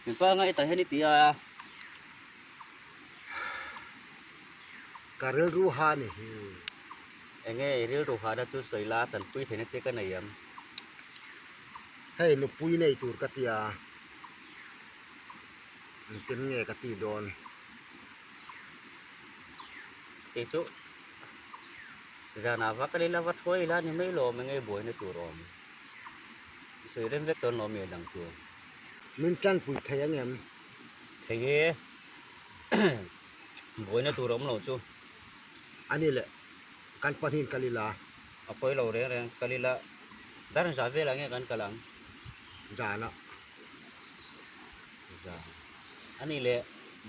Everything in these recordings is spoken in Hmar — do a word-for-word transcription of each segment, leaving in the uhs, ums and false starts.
Min pa ngai ta heni tia. Ka rilru ha ni hi. Enge rilru ha da chu soi la, tanpui theina che ka nei am? Hei, nupui nei tur ka tia. Tin nge ka ti dawn. Kei chu zana va ka lila va thuoi la ni mei lo, mi nge buoina tur awm. Soi rem vek tawn lo mi dang chu. Min ṭanpui thei ang em? Thei e. Buoina tur awm lo chu. A ni le, kan pahni ka lila. A poi lo reng reng ka lila. Dar za vel ang e kan kal ang? Zana. Za. A ni le,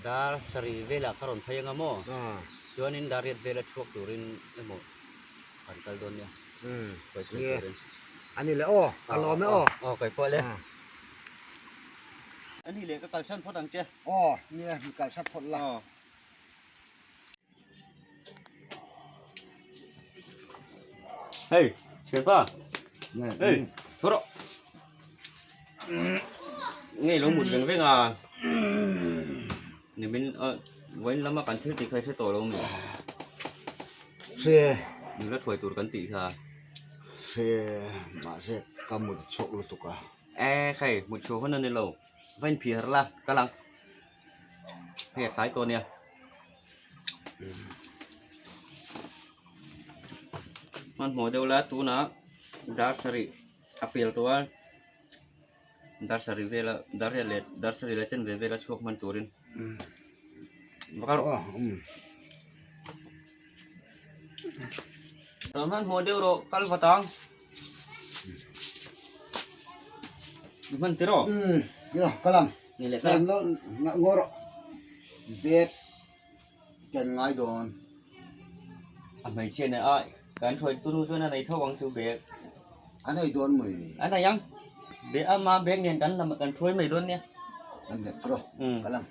dar sari vela ka rawn phei ang a maw? Ah. Chuanin dar riat vela chhuak turin emaw kan kal dawn nia. Hmm. Koi koi turin. A ni le, aw, ka lawm e, aw. Aw, koi pawh le. Ah. A ni le, ka kalsan phawt ang che. Aw, ni le, mi kalsan phawt la. Aw. Hei, Ṭhianpa. Nge, hei, nge. Thaw rawh. Nge lo mut veng veng a. Ni min, a, vawiin lama kan thil tih khai hre tawh lo mi. Hre. Ni la thuai tur kan tih kha. Hre, mahse ka mut chhuak lutuk a. E khai, mut chhuak hun a ni lo. Vawiin phi har la, ka lang. Hei, khai tawh nia. Hmanhmawh deu la, tuna dar sari a pel tawh a. Dar sari vela, dar riat le, dar sari le chen ve vela chhuak hman turin. Mm. Bakar. Oh, um. Hmanhmawh deu rawh, kal vat ang. Hman ti rawh. Hmm, ni rawh, kal ang. Ni le kal ang. Lo, nga, ngaw rawh. Bag kan ngai dawn. A hmeichhia nen a, kan thuoitu nu chuan a nei tho ang chu bag. A nei dawn mai. A nei ang. Bag ama bag nen kan lam kan thuoi mai dawn nia. An bag rawh. Hmm. Kal ang.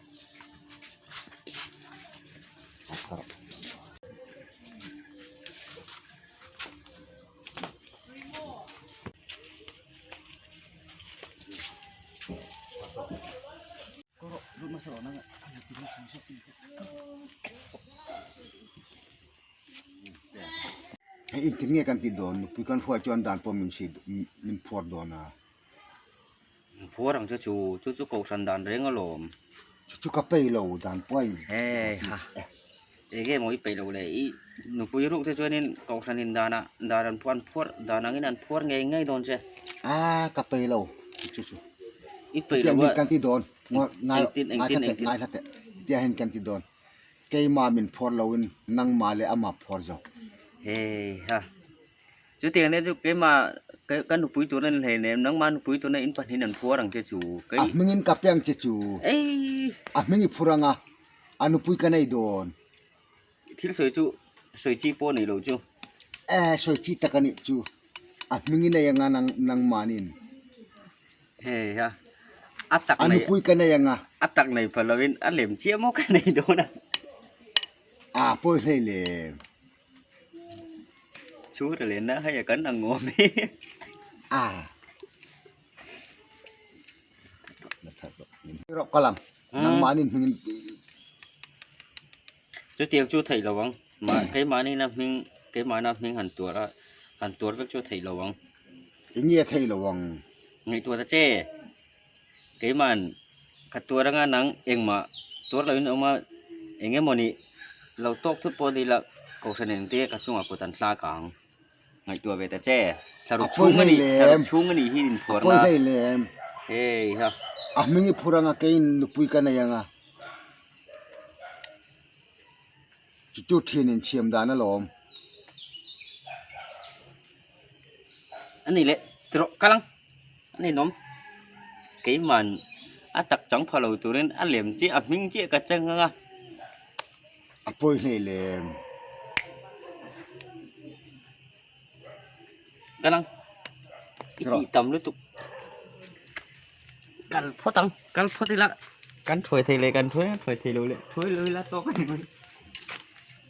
Hei, engtin nge kan ti dawn, nupui kan hruai chuan dan pawh min si, min phuar dawn a. Phuar ang chu chu, chu chu kohhran dan reng alawm. Chu chu ka pei lo dan pawh a ni. He ha. Eh. Enge maw i pei lo le, i nupui ruk te chuanin kohhran in dana, dan an phuar, an phuar, dan angin an phuar ngei ngei dawn che. A, ka pei lo. Chu chu. I pei lo a. Kan ti dawn. Ngai, engtin, engtin, ngai hla teh, engtin. Ngai hla teh. Tia hin kan ti dawn. Keima min phuar loin nangma le ama phuar zawk. He ha. Chutiang le chu keima, ka, ka nupui turna hleinem, nangma nupui turna in pahnihin an phuar ang che chu. Kei. A hmingin ka pe ang che chu. Ei. A hming i phur anga, a nupui ka nei dawn. Thil sawi chu, sawi chi pawh nei lo chu. Eh, sawi chi tak a nih chu. A hming i nei anga nang, nangmanin. He ha. A tak nei. A nupui ka nei anga. A tak nei pha loin, a lem chiah maw ka nei dawn a. A pawi hlei lem. Chu hre lem na hei a kan ang ngawm e. A. Rawh kal ang. Hmm. Nangmanin hmingin. Chutiang chu thei lo ang. Ma, keimani na hming, keimana hming han tuar a, han tuar vek chu thei lo ang. Enge thei lo ang? Ngaihtuah ta che. Keiman ka tuar anga nang engmah tuar loin awm a, eng emaw ni lo tawk thut pawh dila kohhran engte ka chunga kut an thlak ang. Ngaihtuah ve ta che. Thlaruk chhung a ni, thlaruk chhung a ni hi in phuarna. A pawi hlei lem. Hei ha. A hming i phur anga keiin nupui ka nei anga. Chu chu ṭhian inchhiam dan alawm. A ni le, ti rawh, kal ang. A ni nawm. Keiman a tak chang pha lo turin a lem chiah, a hming chiah ka chang anga. A pawi hlei lem. Kal ang. I tih tam lutuk. Kal phawt ang, kal phawt ila. Kan thuai thei le, kan thuai, thuai thei lo le. Thuai lo ila tawk a ni mai.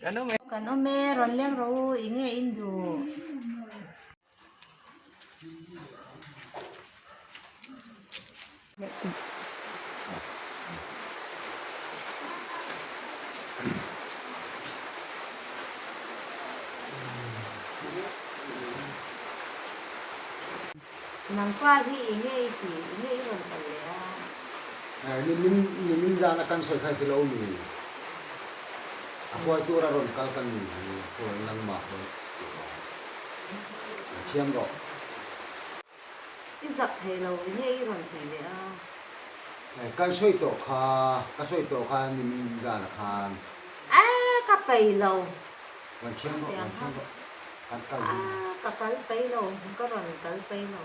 Kan awm e. Kan awm e, rawn leng ro u, enge in duh? Pa hi i ngei ti, i ngei i rawn kal le a. Eh, ni min, ni min zana kan sawi khai ti lo ni. A huai tura rawn kal kan ni hi, huai nangma huai. Thiam rawh. I zak thei lo, i ngei i rawn thei le a. Eh, kan sawi tawh kha, ka sawi tawh kha ni min zana khan. Eh, ka pei lo. Kan thiam rawh, kan thiam rawh. Kan kal ding. Ah, ka kal pei lo, ka rawn kal pei lo.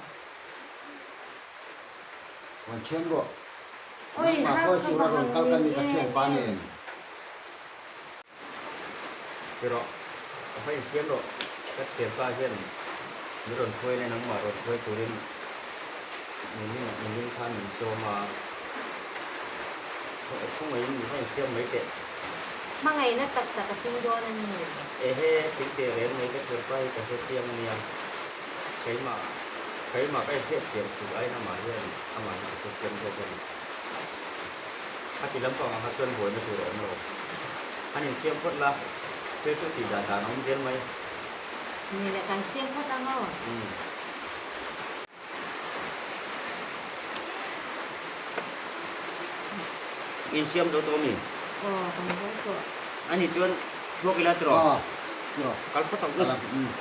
Kan thiam rawh. Oi, nangma ha, huai tura rawn kal kan ni ka thiam pa nen. Tiraw, a hei siam rawh, ka thiam pa hian mi rawn thuai nen, nangmah rawn thuai turin, min, min, min khan min sawm a. Thu, thu ngaiin mi hei siam mai teh. Hmangaina tak tak a tling dawn a ni. Ehe, tling teh reng mai ka thiam pa hi ka hre chiang a nia. Keimah, keimah ka hriat chian thu aiin amah hian, amah hian ka hre chiang dawn a ni. A ti lampang ang kha chuan buaina tur a awm lo. An insiam phawt la, thil chu tih dan dan a awm zel mai. Ni le kan siam phawt ang aw. Hmm. Insiam zo tawh mi? Aw, kan zo tawh. A ni chuan chhuak ila tiraw? Aw, tiraw. Kal phawt ang. Kal ang, hmm.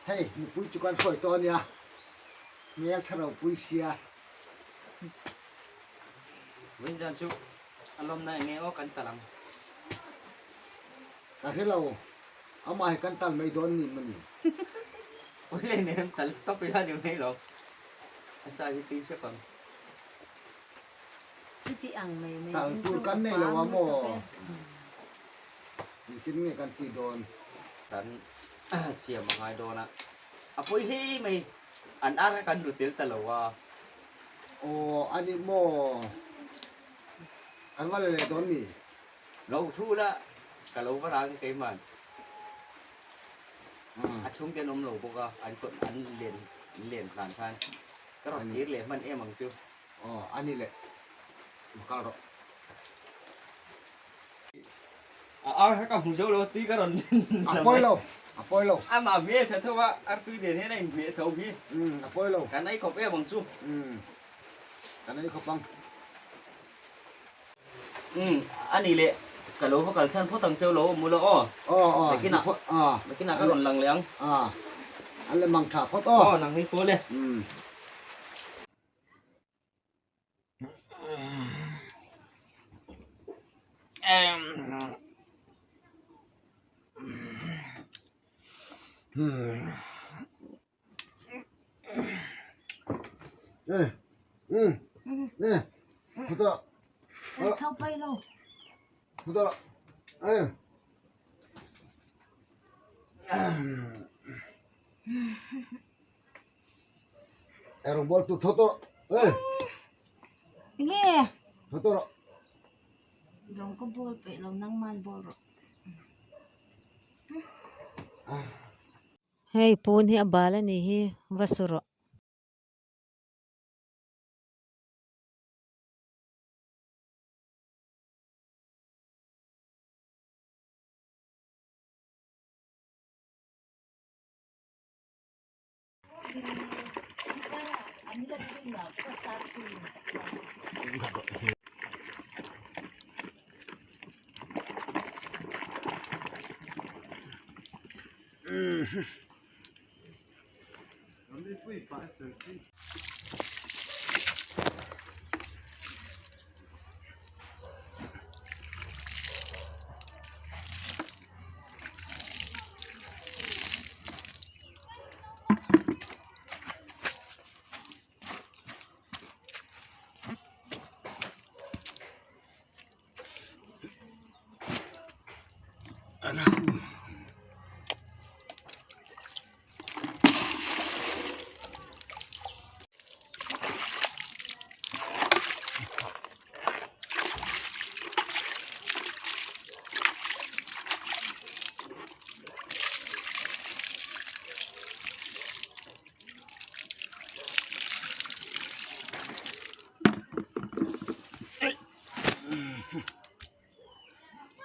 Hei, mipui chu kan fawi tawh a nia. Hmel ṭha ropui sia. Vawiin zan chu a lawmna enge aw kan tal ang? Ka hre lo. Amah hi kan tal mai dawn ni maw ni? Ui le, nem tal tawp ila ni mai lo. A sa hi tui hre pang. Chuti ang mai mai. Tal tur kan nei lo a maw? Engtin nge kan ti dawn? Kan siam a ngai dawn a. A pawi hle mai. An ar kan ru tel ta lo a. Aw, a ni maw? Kan va le le dawn mi? Lo thu la, ka lo va rang keiman. Ah. A chhungte an awm lo bawk a, an kawt, an len, len hlan khan. Ka rawn tir leh hman em ang chu. Aw, a ni le. Ma kal rawh. A, a, ka hmu zo lo, tui ka rawn. A pawi lo, a pawi lo. Ama hmel ṭha tho a, artui den hian a inhmeh tho hi. Mm, a pawi lo. Kan ei khawp em ang chu. Mm. Kan ei khawp ang. Mm, a ni le, ka lo va kal san phawt ang cheu lo, mu lo aw. Aw, aw, nakinah, ni phawt, ah. Nakinah ka rawn lang leh ang. Ah. An le mang ṭha phawt aw. Aw, nang ni pawl e. Mm. Em. Hmm. Eh, hmm. Eh, puta. Kan thau pai lo. Puta. Eh. Eh, rong bol tu tho to. Eh. Nge. Tho to. Rong ka bol pei lo, nangman bol rawh. Ah. Hei, puon hi a bal a ni hi, va su rawh.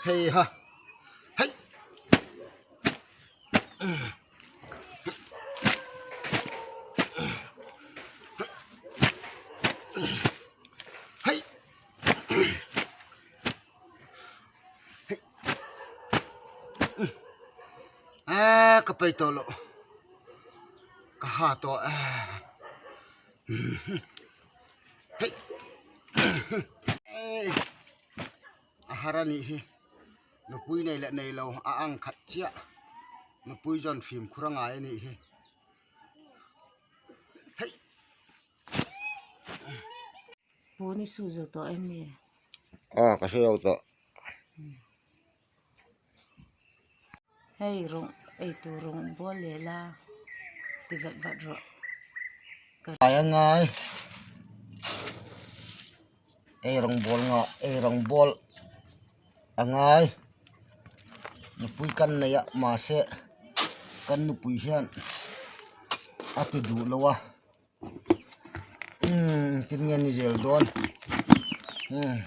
Hei ha. Hei. Hei. Hei. A, ka pei tawh lo. Ka ha tawh. A. Hei. Ei. A har a nih hi. Nupui nei le nei lo a ang khat chiah. Nupui zawn fimkhur a ngai a nih hi. Hei. Pu ni su zo tawh em ni? A, ka su zo tawh. Hei rong, ei tu rong bawl le la. Ti vat vat rawh. Ka ai a ngai. Ei rong bawl nga, ei rong bawl a ngai. Nupui kan nei a, mahse kan nupui hian a ti duh lo a. Hmm, tin nge ni zel dawn. Hmm.